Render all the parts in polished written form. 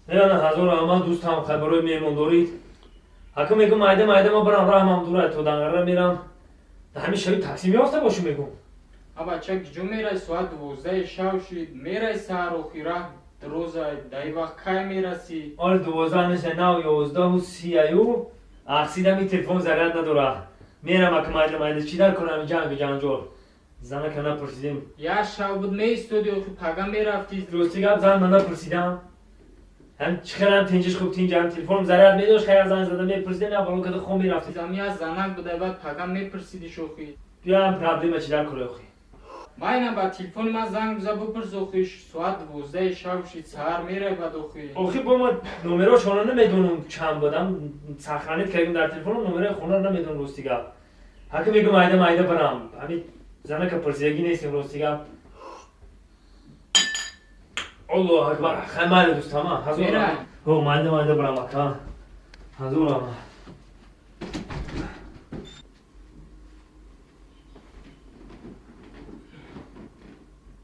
Ана ҳазор раҳмат дӯстам, хай барои меҳмондорӣ. Ҳака мегум майда майда ма барам, раҳмам дура то Данғара мерам. Да ҳамин шаби такси меёфта бошӣ мегум. А бача киҷо мерай, соат 12 шав шид, мерай саҳар охи раҳ дурозай, дар ин вақт кай мерасӣ? Оли 12 нест, нав 11:30 аю. Ақсидам ин телефон заряд надора. Мерам ака майда майда, чӣ дар корам ҷангу ҷанҷол. Занака напурсидем. Як шав буд меистоди охи пага мерафтӣ. Рости гап зан ман напурсидам. Ҳам чӣ хелам тинҷиш хуб тинҷ, ҳам телефонам заряд медошт, хай занг зада мепурсидем, я боло када хом мерафтӣ. Зами аз занак будай, баъд пага мепурсиди шохи. Биям проблема чӣ дар кора охи. Майна ба телефони ман занг биза бипурс охи, соат 12 шав шид, саҳар мерай баъд охи. Охи бо ма номеро шона намедонам чанд будам, сохранить кардем дар телефонам, номерои хонаро намедонам рости гап. Ҳака мегум майда майда барам. Ҳамин занака пурсидагӣ нестем рости гап. Аллоҳ акбар, хай майли дӯстам, ҳазор Мерай. Ҳо, майда майда барам ака. Ҳазор раҳмат.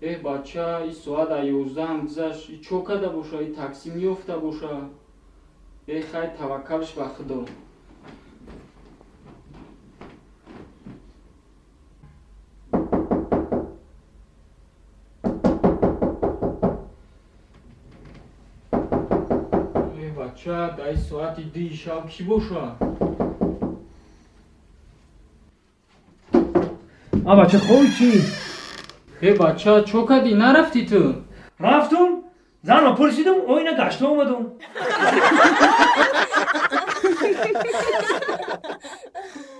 Э бача, и соат а 11ам гузашт, и чо када боша, и такси меёфта боша. Э хай таваккалш ба худо. Э бача, дар ин соати 2 шаб кӣ боша? А бача хоҳӣ чӣ? Э бача, чо кардӣ, нарафтӣ ту? Рафтум, занро пурсидум, оина гашта омадум.